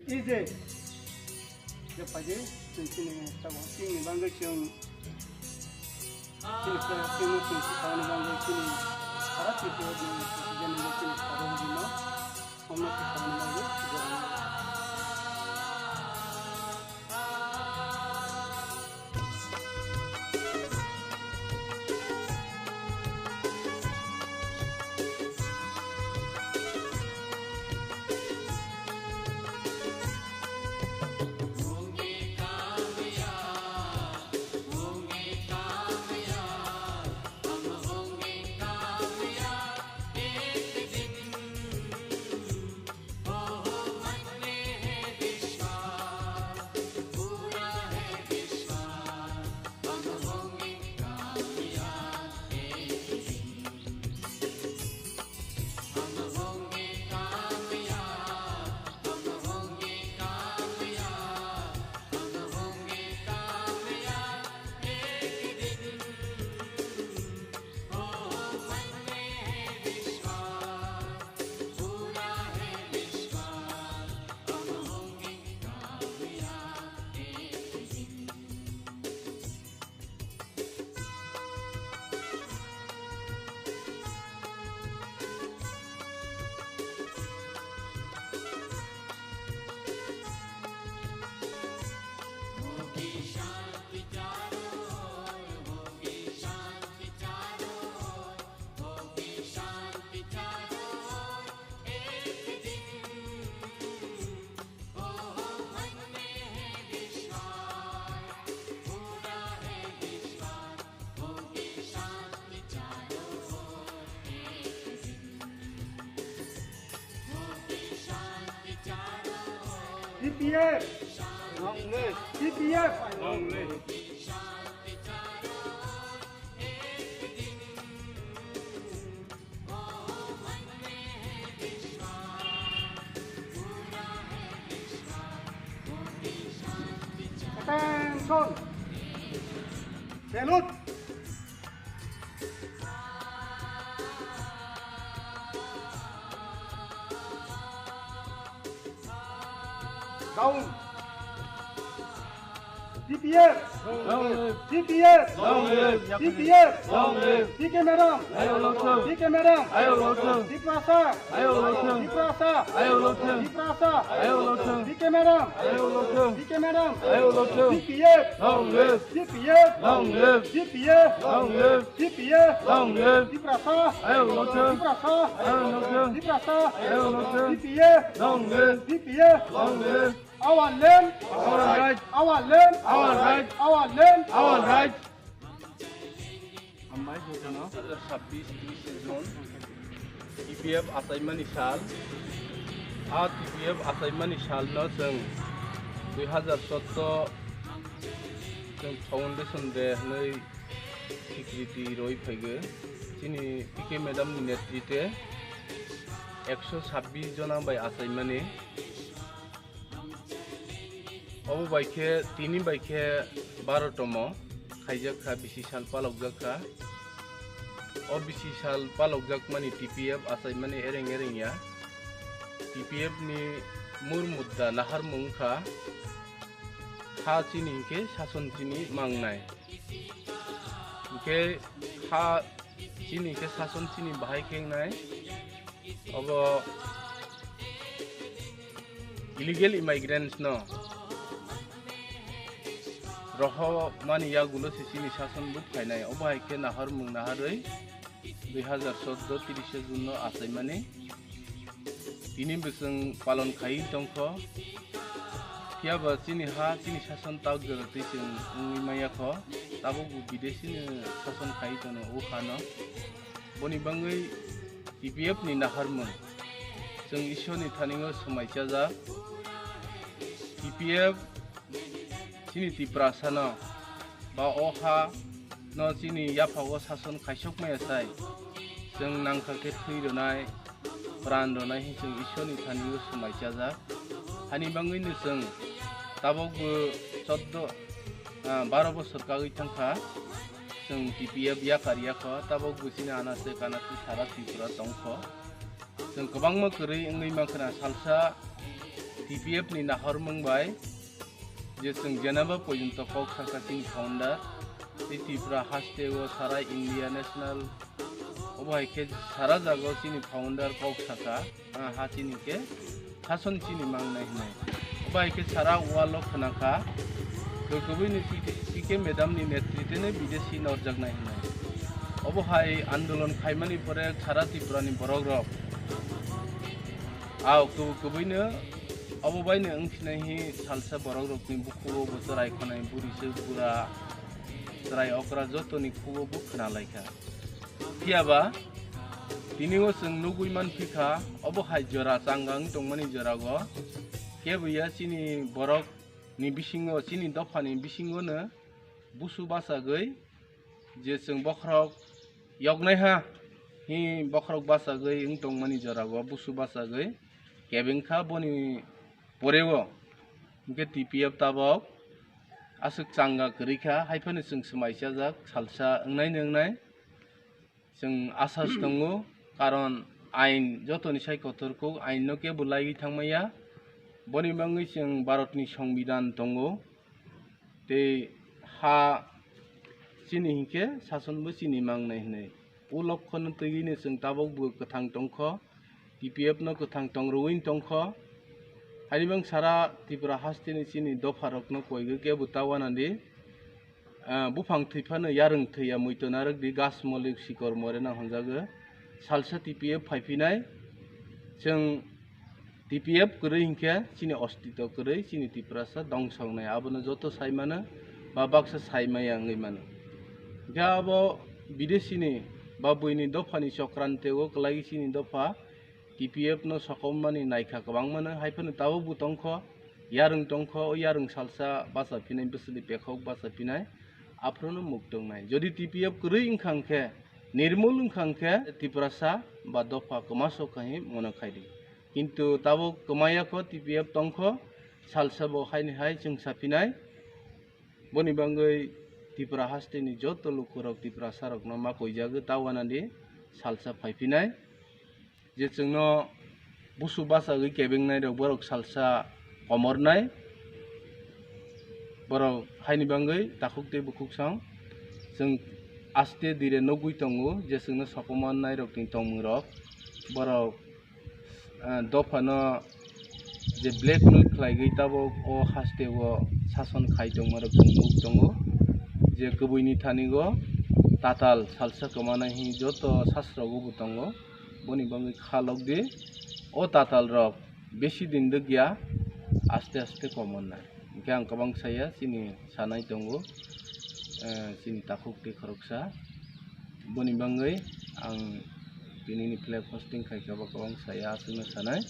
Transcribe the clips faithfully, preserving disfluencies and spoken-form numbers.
Ije, je paje, chwng chini sabo, chini bangwi chwng, chini khe, chini chwng sabo ni bangwi chini sara chini chini sabo ni bangwi chini sabo ni bangwi. T P F! Long live! T P F! Long live! Attention! Salute! Down! T P F! Long live! T P F! Long live! T P F! Long live! T K madam! Ayo long live! T K madam! Ayo long live! Tiprasa! Ayo long live! Tiprasa! Ayo long live! Tiprasa! Ayo long live! T K madam! Ayo long live! T K madam! Ayo long live! T P F! Long live! T P F! Long live! T P F! Long live! T P F! Long live! Tiprasa! Ayo long live! Tiprasa! Ayo long live! Tiprasa! Ayo long live! T P F! Long live! T P F! Long live! Our land, our right. Our land, our right. Our land, our right. Hambai, hono. Dui hazar sabbish trishe June T P F achaimani sal. A T P F achaimani salno chwng dui hazar choudo chwng Foundation Day hwnwi swikriti rwi phaigo. Chini T K madam ni netritwe ekso sabbish jona bai achaimani. Obo bai khe, tini bai khe baro tomo khaijak kha, bisi sal palokjak kha. O bisi sal palokjakmani T P F achaimani ereng ereng ya. T P F ni mur mudda naharmung kha, ha chini hinkhe sason chini mangnai. Hinkhe ha chini hinkhe sason chini bahai khe wngnai. Obo illegal immigrants no rohormani yagulo se chini sason buk phainai. Obo hai khe naharmung naharwi dui hazar choudo trishe June no achaimani tini bo chwng palon khaiwi tongkho. Phiyaba chini ha, chini sason tabuk jora twi chwng wngwi manya kho. Tabuk bo bidesi ni sason khaiwi tono o hano. Boni bangwi T P F ni naharmung chwng Ishwar ni thani o swmai chajak. T P F chini Tiprasa no ba o ha no chini yapha o sason khaisok maya sai chwng nangkha khe thwi rwnai, pran rwnai hin chwng Ishwar ni thani o swmai chajak. Hani bangwi no chwng tabuk bo choudo, ah, baro bosor kagwi thangkha. Chwng T P F yakar yakho, tabuk bo chini anase kanase sara Tripura tongkho. Chwng kwbangma kwrwi wngwi mankha na salsa T P F ni nahormung bai je chwng jenaba porjonto kok sakha chini founder, tei Tripura haste o sara India national, obo hai khe sara jaga o chini founder kok sakha, ah, ha chini khe sason chini mangnai hinwi. Obo hai khe sara wall o khna kha, kwbwi ni C K, C K madam ni netritwe no bideshi norjaknai hinwi. Obo hai andolon khaimani pore sara Tripura ni borok rok, ah, kwbwi kwbwi no obo bai no wng sinai hi salsa borok rok ni bukhugo bo chwrai khonai buri se bura chwrai okra joto ni khugo bo khna lai kha. Phiya ba tini o chwng nugwi man phi kha, obo hai jora changa wng tongmani jora go kebo ya chini borok ni bisingo, chini dopha ni bisingo no busu bachagwi je chwng bokhorok yoknai ha hi bokhorok bachagwi wng tongmani jora go busu bachagwi kebeng kha. Boni pore o hwnkhe T P F tabok aswk changa kwrwi kha, hai phano chwng swmai chajak salsa wngnai ni wngnai. Chwng asas tongo, karon ain jotoni sai kotor kuk, ain no kebo laiwi thangmaya. Boni bagwi chwng Bharat ni Songbidan tongo, tei ha chini hinkhe sason bo chini mangnai hinwi. O lokho no twiwi no chwng tabok bo kwthang tongkho, T P F no kwthang tongrwui tongkho. Haini bang sara Tripura haste ni chini dopha rok no koigwi kebo ta wanadi. Ah, buphang thwi phano yarwng thwi ya muitu narwk di, gas molik sikor more nang hwnjago. Salsa T P F phai phinai, chwng T P F kwrwi hinkhe chini ostito kwrwi, chini Tiprasa dongso wngnai, abono joto sai mano, ba baksa sai maya wngwi mano. Hinkhe abo bideshini ba buini dophani chokranti o kwlai chini dopha T P F no sokomani naikha kwbangmano, hai phano tabuk bo tongkho, yarwng tongkho, o yarwng salsa bacha phinai, bwswli pekhok bacha phinai, aphuru no muk tongnai. Jodi T P F kwrwi wngkha hwnkhe, nirmul wngkha hwnkhe, Tiprasa ba dopha kwma sok kha hi mano khai di. Kintu tabuk kwmaya kho, T P F tongkho, salsa bo haini hai chwng sa phinai. Boni bagwi Tripura haste ni joto lukurok Tiprasa rokno ma koijagwi ta wanadi salsa phai phinai. Je chwngno busu bachagwi kebengnai rok borok salsa komornai. Borok haini bagwi takhuk tei bukhuk song chwng aste dire nugwi tongo, je chwngno sokomornai rokni tongmung rok. Borok, ah, dophano je blackmail khlaigwi tabuk o haste o sason khai tongma rok chwng nuk tongo, je kwbwini thani o tatal salsa kwmana hi joto sasro o bo tongo. Boni bagwi kha lok di, o tatal rok besi din dwkya, aste aste komornai. Hinkhe ang kwbang saya, chini sanai tongo, eh, chini takhuk tei khoroksa. Boni bagwi ang tinini flag hosting khaikha bo kwbang saya, aswkno sanai.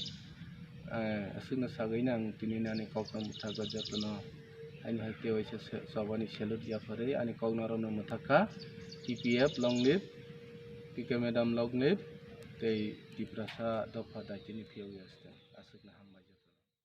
Eh, aswkno sagwino ang tinini ani kokno mwthakgo jotono haino hai tei waisa se-, chobani salute yapharwi ani kokno norokno mwthakha. T P F long live, T K madam long live, tei Tiprasa dopha daitini phiyogwi aswk.